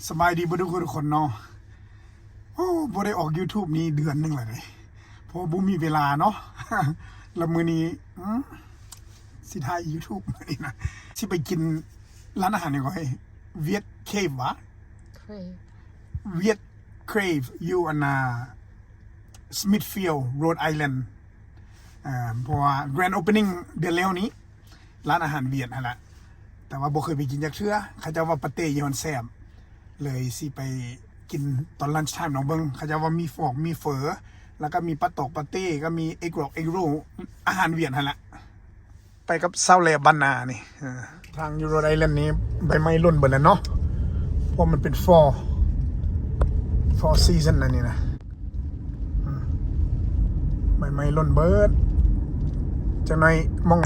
ສະບາຍດີເບິດທຸກຄົນເນາະ. ໂອ້ ບໍ່ໄດ້ອອກ YouTube ນີ້ເດືອນໜຶ່ງແລ້ວເດ້ ເພາະວ່າບໍ່ມີເວລາເນາະ. ແລ້ວມື້ນີ້ ອືມ ຊິຖ່າຍ YouTube ມື້ນີ້ນະ ຊິໄປກິນຮ້ານອາຫານຫຍັງກໍ Viet Cave ຫວາ? Crave Viet Crave ຢູ່ອັນນ່າ Smithfield Rhode Island ເອີ ເພາະວ່າ Grand Opening ເດືອນແລ້ວນີ້ ຮ້ານອາຫານຫວຽດຫັ້ນລະ ແຕ່ວ່າບໍ່ເຄີຍໄປກິນຈັກເທື່ອ. ເຂົາເຈົ້າວ່າປາເຕ້ຢູ່ຫັ້ນແຊບ ເລີຍຊິໄປກິນຕອນ lunch time ລອງເບິ່ງ. ເຂົາເຈົ້າວ່າມີຟອກ ມີເຝີ ແລ້ວກໍມີປາຕອກປາເຕ້ ກໍມີ egg roll egg roll ອາຫານຫວຽດຫັ້ນລະ. ໄປກັບຊາວແລບ້ານນານີ້ ເອີ ທາງຢູ່ Rhode Island ນີ້ໃບໄມ້ຫຼົ່ນເບິດແລ້ວເນາະ ເພາະມັນເປັນ fall fall season ອັນນີ້ນະ. ອືມ ໃບໄມ້ຫຼົ່ນເບິດ ຈັກໜ້ອຍໝ່ອງ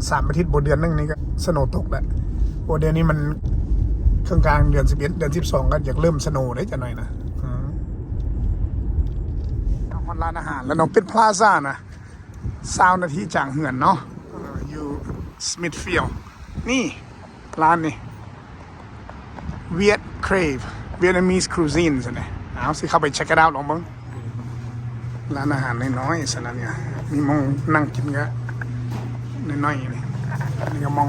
ສາມອາທິດບໍ່ ເດືອນໜຶ່ງນີ້ກໍ snow ຕົກແລ້ວ. ໂອ້ ດຽວນີ້ມັນເຄິ່ງກາງເດືອນສິບເອັດ ເດືອນສິບສອງກໍຢາກເລີ່ມ snow ເດ້ ຈັກໜ້ອຍນະ. ອືມ ຮອດຮ້ານອາຫານແລ້ວເນາະ ເປັນ Plaza ນະ ຊາວນາທີຈາກເຮືອນເນາະ ເອີ ຢູ່ Smithfield ນີ້ ຮ້ານນີ້ Viet Crave Vietnamese Cuisine ຊັ້ນເດ. ເອົາ ຊິເຂົ້າໄປ check it out ລອງເບິ່ງ. ຮ້ານອາຫານນ້ອຍໆ ຊັ້ນນະ ມີໝ່ອງນັ່ງກິນກໍນ້ອຍໆ ນີ້ ນີ້ກໍໝ່ອງ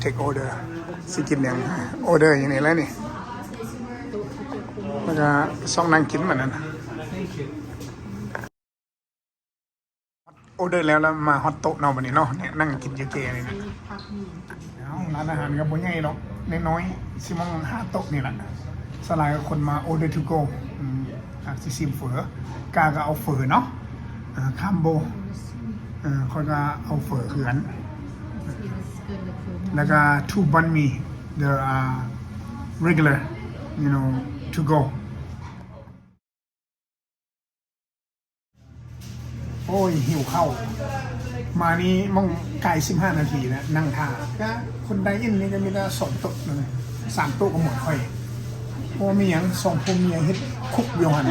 take order ຊິກິນຫຍັງ order ຢູ່ນີ້ແຫຼະນີ້ ແລ້ວກໍຊອກນັ່ງກິນແບບນັ້ນ. ອໍເດີແລ້ວ ແລ້ວມາຮອດໂຕະເນາະ ບັດນີ້ເນາະ ແນະ ນັ່ງກິນຢູ່ເກນີ້ນະ. ເອົ້າ ຮ້ານອາຫານກໍບໍ່ໃຫຍ່ດອກ ນ້ອຍໆ ຊິມອງຫ້າໂຕະນີ້ລະ. ສ່ວນຫຼາຍກໍຄົນມາ order to go ອືມ ອາດຊິຊິມເຝີ ກາກໍເອົາເຝີເນາະ ເອີ ຄອມໂບ ເອີ ຂ້ອຍກໍເອົາເຝີຄືກັນ ແລ້ວກໍ two banh mi the uh regular you know to go. ໂອ້ຍ ຫິວເຂົ້າ ມານີ້ໝ່ອງກາຍສິບຫ້ານາທີແລ້ວ ນັ່ງຖ້າ ກະຄົນໄດອິນນີ້ກະມີແຕ່ສອງໂຕະນັ້ນ ສາມໂຕະກໍໝົດຂ້ອຍ. ບໍ່ມີຫຍັງ ສອງຜົວເມຍເຮັດຄຸກຢູ່ຫັ້ນ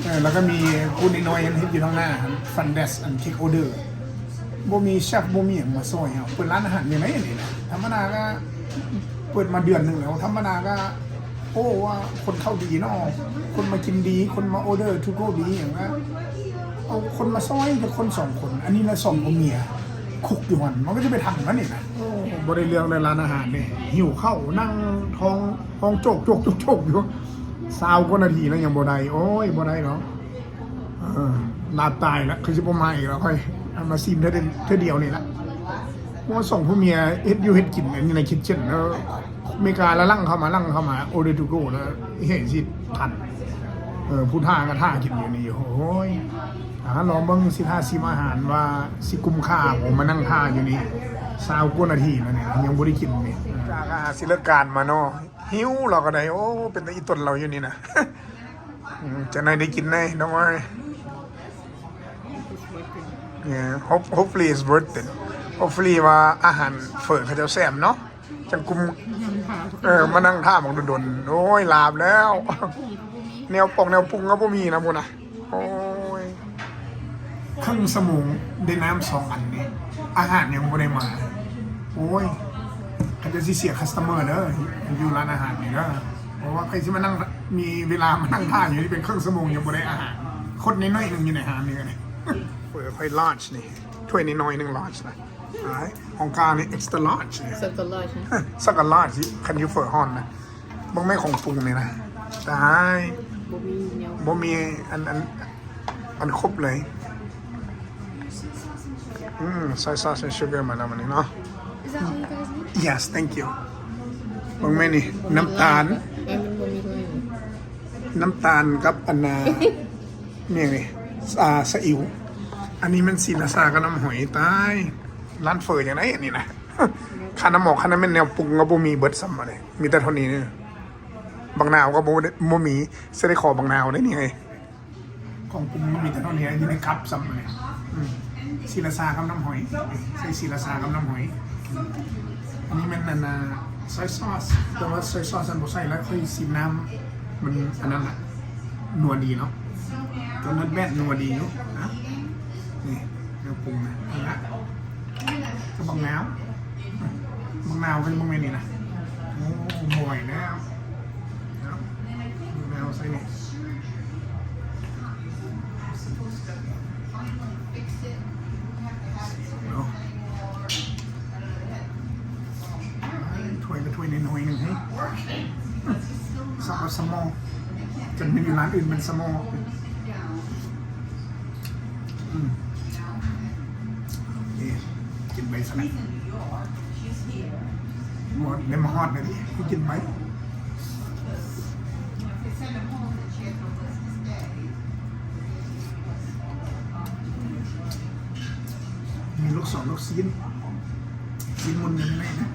ເອີ ແລ້ວກະມີຜູ້ນ້ອຍໆເຮັດຢູ່ທາງໜ້າຫັ້ນ front desk and take order. ບໍ່ມີເຊຟ ບໍ່ມີຫຍັງມາຊ່ອຍເຮົາ. ເປີດຮ້ານອາຫານຢູ່ໃນນີ້ນະ ທຳມະດາກະ ເປີດມາເດືອນໜຶ່ງແລ້ວ ທຳມະດາກະ ໂອ້ ວ່າຄົນເຂົ້າດີເນາະ ຄົນມາກິນດີ ຄົນມາ order to go ດີຫຍັງນະ ເອົາຄົນມາຊ່ອຍຈັກຄົນສອງຄົນ. ອັນນີ້ລະສອງຜົວເມຍຄຸກຢູ່ຫັ້ນ ມັນກໍຈະໄປທັນມັນນີ້ນະ. ໂອ້ ບໍ່ໄດ້ເລື່ອງເລີຍ ຮ້ານອາຫານນີ້ ຫິວເຂົ້າ ນັ່ງທ້ອງ ທ້ອງໂຈກໆໆຢູ່ ຊາວກວ່ານາທີແລ້ວຍັງບໍ່ໄດ້. ໂອ້ຍ ບໍ່ໄດ້ດອກ. ເອີ ລາບຕາຍລະ ຄືຊິບໍ່ມາອີກລະ ຂ້ອຍມາຊິມເທື່ອ ເທື່ອດຽວນີ້ລະ. ໂອ້ ສອງຜົວເມຍເຮັດຢູ່ເຮັດກິນ ອັນນີ້ໃນຄິດເຊັ່ນ ເອີ ເມກາລະຫຼັ່ງເຂົ້າມາ ຫຼັ່ງເຂົ້າມາ order to go ລະເຮັດຊິທັນ. ເອີ ຜູ້ຖ້າກໍຖ້າກິນຢູ່ນີ້ຢູ່. ໂອ້ຍ ອ່າ ລອງເບິ່ງ ຊິຖ້າຊິມອາຫານວ່າຊິກຸ້ມຄ່າບໍ່ ມານັ່ງຖ້າຢູ່ນີ້ ຊາວກວ່ານາທີແລ້ວນີ້ ຍັງບໍ່ໄດ້ກິນນີ້. ກະຫາຊິເລີກການມາເນາະ ຫິວລາວກໍໄດ້. ໂອ້ ເປັນຕາອີຕົນລາວຢູ່ນີ້ນະ. ອືມ ຈັກໜ້ອຍໄດ້ກິນແນ່ don't worry. Yeah, hope- hopefully it's worth it. Hopefully ວ່າອາຫານເຝີເຂົາເຈົ້າແຊບເນາະ ຈັ່ງກຸ້ມ. ເອີ ມານັ່ງຖ້າບັກດົນໆ. ໂອ້ຍ ລາບແລ້ວ ແນວປອງແນວປຸງກໍບໍ່ມີນະພຸ້ນນະ. ໂອ້ຍ ເຄິ່ງຊົ່ວໂມງໄດ້ນ້ຳສອງອັນນີ້ ອາຫານຍັງບໍ່ໄດ້ມາ. ໂອ້ຍ ເຂົາເຈົ້າຊິເສຍ customer ເດີ ຢູ່ຮ້ານອາຫານນີ້ເດີ ເພາະວ່າໃຜຊິມານັ່ງ ມີເວລາມານັ່ງຖ້າຢູ່ນີ້ເປັນເຄິ່ງຊົ່ວໂມງ ຍັງບໍ່ໄດ້ອາຫານ. ຄົນນ້ອຍໆໜຶ່ງຢູ່ໃນຮ້ານນີ້ກໍໄດ້. ເຝີຂ້ອຍ large ນີ້ ຖ້ວຍນ້ອຍໆໜຶ່ງ large ນະ. ຂອງຂ້ານີ້ extra large ນີ້ extra large ນະ extra large ຄັນຢູ່ເຝີຮ້ອນນະ. ເບິ່ງແມ່ຂອງປຸງນີ້ນະ ຕາຍ ບໍ່ມີແນວ ບໍ່ມີອັນ ອັນ ອັນຄົບເລີຍ. ອືມ soy sauce and sugar ມານຳອັນນີ້ເນາະ. Is that all you guys need? Yes, thank you. ເບິ່ງແມ່ນີ້ ນ້ຳຕານ ແມ່ນມັນບໍ່ມີເລີຍ ນ້ຳຕານກັບອັນນ່າ ແມ່ນຫຍັງນີ້ ອ່າ ສະອິ້ວ. ອັນນີ້ແມ່ນສີລາຊາກັບນ້ຳຫອຍ. ຕາຍ ຮ້ານເຝີຈັ່ງໃດອັນນີ້ນະ. ຄານນ້ຳໝອກ ຄານນ້ຳເມັນ ແນວປຸງກໍບໍ່ມີ ເບິດຊ້ຳອັນນີ້ ມີແຕ່ເທົ່ານີ້ເດີ. ບັກນາວກໍບໍ່ໄດ້ ບໍ່ມີ ຊິໄດ້ຂໍບັກນາວໄດ໋ນີ້ເຮີ້ຍ. ຂອງປຸງມັນມີແຕ່ເທົ່ານີ້ ຢູ່ໃນຄັບຊ້ຳອັນນີ້. ອືມ ສີລາຊາກັບນ້ຳຫອຍ ໃສ່ສີລາຊາກັບນ້ຳຫອຍ. ອັນນີ້ແມ່ນອັນນ່າ soy sauce ແຕ່ວ່າ soy sauce ມັນບໍ່ໃສ່ແລ້ວ ຂ້ອຍຊິມນ້ຳ ມັນອັນນັ້ນລະ ນົວດີເນາະ ກໍ not bad ນົວດີຢູ່ນະ. ນີ້ ເຄື່ອງປຸງນະ ນີ້ລະ ກັບບັກນາວ ບັກນາວກໍບໍ່ແມ່ນນີ້ນະ. ໂອ້ ບໍ່ໄຫວແລ້ວ ໄປໜ້ອຍໆໜຶ່ງໃຫ້ ສຳລັບສະໝໍ ຄັນແມ່ນຢູ່ຮ້ານອື່ນແມ່ນສະໝໍ. ອືມ ນີ້ ກິນໄປຊະລະ ໝົດ ໄດ້ມາຮອດແລ້ວນີ້ ຄືກິນໄປ. ມີລູກສອນລູກຊີ້ນ ຊີ້ນມົນຢູ່ໃນນັ້ນນະ.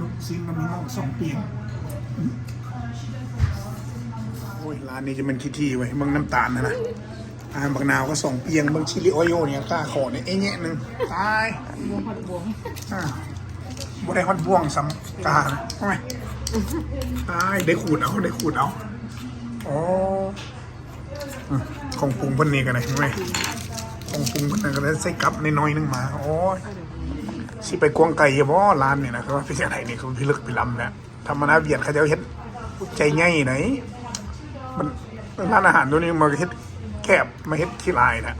ລູກຊີ້ນມັນມີງອກສອງປຽງ. ໂອ້ຍ ຮ້ານນີ້ຈະແມ່ນຂີ້ຖີ່ເວີຍ ເບິ່ງນ້ຳຕານຫັ້ນນະ. ອ່າ ບັກນາວກໍສອງປຽງ ເບິ່ງຊິລິໂອໂຍນີ້ ກ້າຂໍນີ້ ເອະແຍະໜຶ່ງ ຕາຍ ບໍ່ຮອດບ່ວງ ອ່າ ບໍ່ໄດ້ຮອດບ່ວງຊ້ຳ ກ້າ ໂອ້ຍ ຕາຍ ໄດ້ຂູດເອົາ ໄດ້ຂູດເອົາ. ອໍ ອືມ ຂອງປຸງເພິ່ນນີ້ກໍໄດ້ ໂອ້ຍ ຂອງປຸງເພິ່ນນັ້ນກໍໄດ້ໃສ່ກັບນ້ອຍໆໜຶ່ງມາ. ໂອ້ຍ ຊິໄປກວ້າງໄກຢູ່ບໍ່ ຮ້ານນີ້ນະ ຄືວ່າເປັນຈັ່ງໃດນີ້ ຄືພິລຶກພິລຳແຫຼະ. ທຳມະດາຫວຽດເຂົາເຈົ້າເຮັດໃຈໃຫຍ່ໃດ໋ ມັນ ຮ້ານອາຫານໂຕນີ້ມາເຮັດແຄບ ມາເຮັດຂີ້ລາຍນະ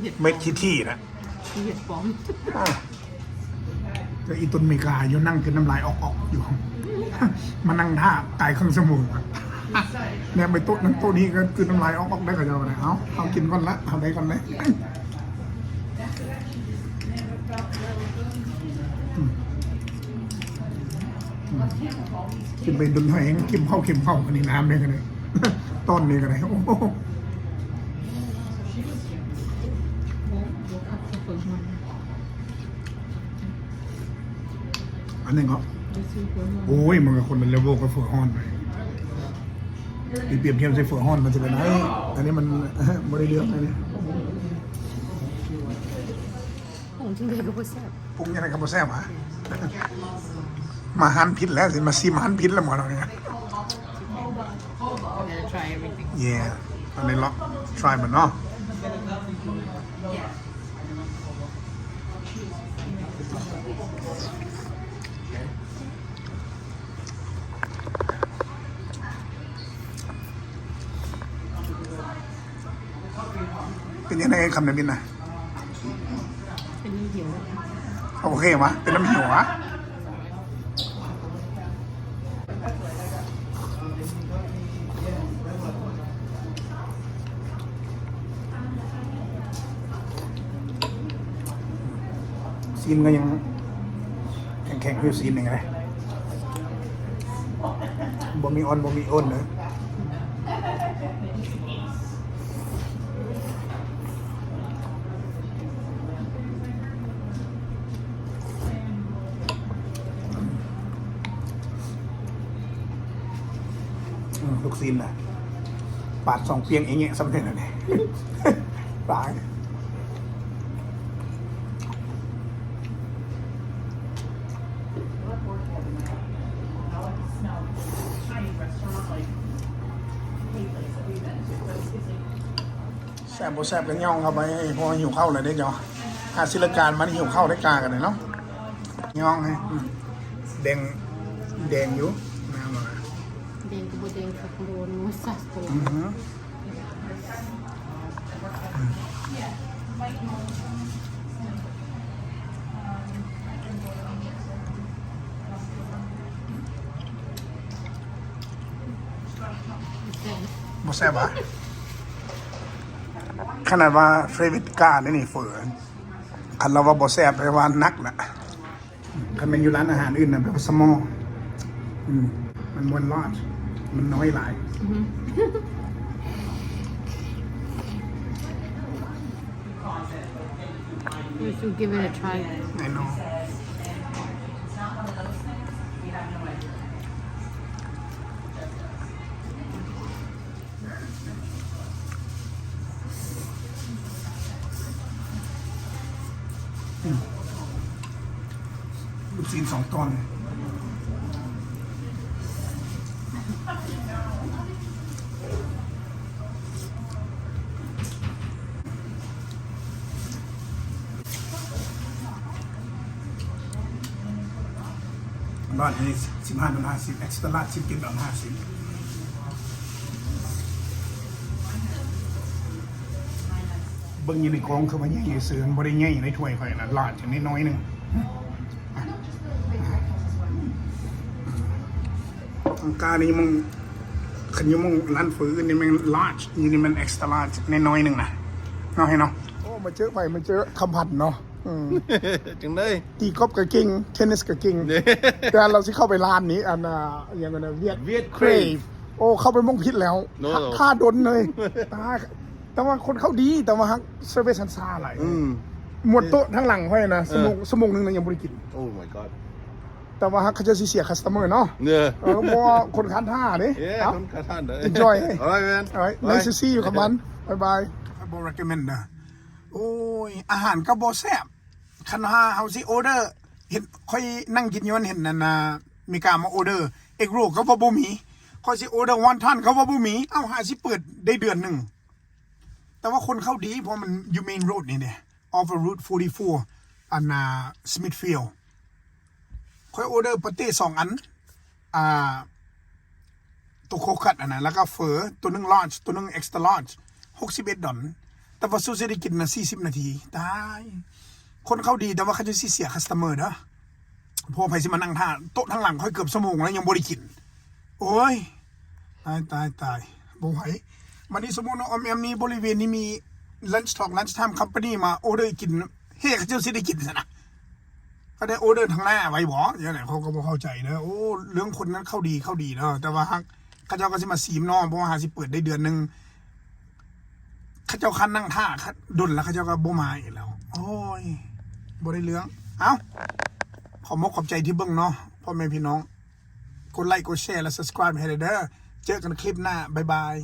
ເຮັດ ເມັດຂີ້ຖີ່ນະ ເຮັດປອມ. ອາ ແຕ່ອີ່ຕົນເມກາຢູ່ ນັ່ງຄືນ້ຳລາຍອອກໆຢູ່ ມານັ່ງຖ້າກາຍເຄິ່ງຊົ່ວໂມງ ແນມໄປໂຕະນັ້ນໂຕະນີ້ກໍຄືນ້ຳລາຍອອກໆໄດ໋ ເຂົາເຈົ້າກໍໄດ້. ເອົາ ເຮົາກິນກ່ອນລະ ເຮົາໄດ້ກ່ອນເລີຍ. ອືມ ອືມ ກິນໄປດົນຫອຍ ເຄັມເຂົ້າ ເຄັມເຂົ້າ ອັນນີ້ນ້ຳນີ້ກໍໄດ້ ຕອນນີ້ກໍໄດ້. ໂອ້ໂຫ ອັນນີ້ກໍ ໂອ້ຍ ມັນກໍຄົນລະເລເວວກັບເຝີຮ້ອນ. ໄປປຽບທຽບໃສ່ເຝີຮ້ອນມັນຈະເປັນໄດ໋ ອັນນີ້ມັນ ບໍ່ໄດ້ເລື່ອງ ອັນນີ້ ປຸງຈັ່ງໃດກໍບໍ່ແຊບ ປຸງຈັ່ງໃດກໍບໍ່ແຊບຫວາ. ມາຮ້ານຜິດແລ້ວ ຊິມາຊີມຮ້ານຜິດແລ້ວໝໍເນາະ. ເຢ ອັນນີ້ລອງທຣາຍມັນເນາະ. ເປັນຈັ່ງໃດຄຳນະມິນນະ? ເປັນນ້ຳຫິວ. ໂອເຄຫວາ? ເປັນນ້ຳຫິວຫວາ? ຊີ້ນກໍຍັງແຂງໆຢູ່ ຊີ້ນນີ້ກໍໄດ້ ບໍ່ມີອ່ອນ ບໍ່ມີໂອນເດີ. ອືມ ລູກຊີ້ນນະ ປາດສອງປຽງອີ່ຫຍັງສ່ຳເທົ່ານັ້ນ ຕາຍ. Sample, sample ກໍຍ່ອງເຂົ້າໄປ ເພາະວ່າຫິວເຂົ້າແລ້ວເດ້ເຈົ້າ. ຫາສິລະການມັນຫິວເຂົ້າໄດ້ກາກັນເນາະ. ຍ່ອງໃຫ້ ອືມ ແດງ ແດງຢູ່ ນ້ຳມັນ ແດງກໍບໍ່ແດງຄັກໂດນ ມັນສັກໂດນ. ອືຮຶ ບໍ່ແຊບຫວາ? ຂະໜາດວ່າເຟຣເວັດກ້າເດ້ນີ້ ເຝີ ຄັນລາວວ່າບໍ່ແຊບ ແປວ່າໜັກລະ. ຄັນແມ່ນຢູ່ຮ້ານອາຫານອື່ນນະ ແປວ່າສະມໍ ອືມ ມັນບໍ່ລາດ ມັນນ້ອຍຫຼາຍ. ອືຮຶ We should give it a try. I know. ອືມ ລູກຊີ້ນສອງຕອນ. ບາດນີ້ສິບຫ້າໂດນຫ້າສິບ ເອັກສະຕຣາລາດສິບເຈັດໂດນຫ້າສິບ. ເບິ່ງຢູ່ໃນກອງຄືວ່າໃຫຍ່ຊື່ ມັນບໍ່ໄດ້ໃຫຍ່ໃນຖ້ວຍຂ້ອຍນະ ລາດຈັ່ງນ້ອຍໜຶ່ງ. ທາງການີ້ມັນ ຄັນຢູ່ໝ່ອງຮ້ານເຝີອື່ນນີ້ແມ່ນລາດ ຢູ່ນີ້ແມ່ນເອັກສະຕຣາລາດໜ້ອຍໜຶ່ງນະ ເນາະ ເຫັນເນາະ. ໂອ້ ມາເຈີໃຜ ມາເຈີຄຳພັນເນາະ. ອືມ ຈັ່ງໃດ? ຕີກອບກໍເກັ່ງ ເທນນິສກໍເກັ່ງ ແຕ່ລາວຊິເຂົ້າໄປຮ້ານນີ້ ອັນ ອ່າ ຫຍັງນັ້ນນະ ຫວຽດ ຫວຽດ ເຄຣບ. ໂອ້ ເຂົ້າໄປໝ່ອງຜິດແລ້ວ ໂນ ຖ້າດົນເລີຍ ຕາຍ. ແຕ່ວ່າຄົນເຂົາດີ ແຕ່ວ່າຮັກເຊີວິສຫັ້ນຊ້າຫຼາຍ. ອືມ ໝວດໂຕະທາງຫຼັງຂ້ອຍນະ ເອີ ຊົ່ວໂມງ ຊົ່ວໂມງໜຶ່ງນະ ຍັງບໍ່ໄດ້ກິນ. ໂອ້ ມາຍກອດ ແຕ່ວ່າຮັກເຂົາເຈົ້າຊິເສຍຄັສຕະເມີເນາະ. ເອີ ເອີ ເພາະວ່າຄົນຄ້ານທ່າເດ້. ເອີ ເອົ້າ ຄົນຄ້ານທ່າເດ້. Enjoy. Alright man. Alright. Nice to see you ຄຳພັນ. Bye bye. ບໍ່ recommend ເດີ. ໂອ້ຍ ອາຫານກໍບໍ່ແຊບ. ຄັນວ່າເຮົາຊິ order ເຫັນ ຂ້ອຍນັ່ງກິນຢູ່ຫັ້ນ ເຫັນອັນນ່າ ເມກາມາ order egg roll ເຂົາວ່າບໍ່ມີ. ຂ້ອຍຊິ order wonton ເຂົາວ່າບໍ່ມີ. ເອົ້າ ຫາຊິເປີດໄດ້ເດືອນໜຶ່ງ. ແຕ່ວ່າຄົນເຂົາດີ ເພາະມັນຢູ່ main road ນີ້ເດ້ off of Route forty-four ອັນນ່າ Smithfield. ຂ້ອຍ order ປາເຕ້ສອງອັນ ອ່າ ໂຕໂຄຄັດອັນນັ້ນ ແລ້ວກໍເຝີ ໂຕໜຶ່ງ large ໂຕໜຶ່ງ extra large ຫົກສິບເອັດດອນ. ແຕ່ວ່າສຸດຊິໄດ້ກິນນະ ສີ່ສິບນາທີ. ຕາຍ ຄົນເຂົາດີ ແຕ່ວ່າເຂົາເຈົ້າຊິເສຍຄັສຕະເມີເດີ. ເພາະວ່າໃຜຊິມານັ່ງຖ້າ ໂຕະທາງຫຼັງຂ້ອຍເກືອບຊົ່ວໂມງແລ້ວ ຍັງບໍ່ໄດ້ກິນ. ໂອ້ຍ ຕາຍ ຕາຍ ຕາຍ ບໍ່ໄຫວ. ບັດນີ້ສົມມຸດວ່າ ອອມແອມນີ້ ບໍລິເວນນີ້ມີ lunch talk lunch time company ມາ order ກິນ ເຮີ ເຂົາເຈົ້າຊິໄດ້ກິນຊັ້ນນະ. ເຂົາໄດ້ order ທາງໜ້າໄວ້ບໍ? ຈັ່ງໃດ ເຂົາກໍບໍ່ເຂົ້າໃຈເດີ. ໂອ້ ເລື່ອງຄົນນັ້ນເຂົາດີ ເຂົາດີເດີ ແຕ່ວ່າຫາກ ເຂົາເຈົ້າກໍຊິມາຊີມເນາະ ເພາະວ່າຫາຊິເປີດໄດ້ເດືອນໜຶ່ງ ເຂົາເຈົ້າຄັນນັ່ງຖ້າດົນແລ້ວ ເຂົາເຈົ້າກໍບໍ່ມາອີກແລ້ວ. ໂອ້ຍ ບໍ່ໄດ້ເລື່ອງ. ເອົ້າ ຂອບມົກຂອບໃຈທີ່ເບິ່ງເນາະ ພໍ່ແມ່ພີ່ນ້ອງ. ກົດໄລ ກົດແຊ ແລະ subscribe ໃຫ້ແດ່ເດີ. ເຈີກັນຄລິບໜ້າ. ບາຍບາຍ.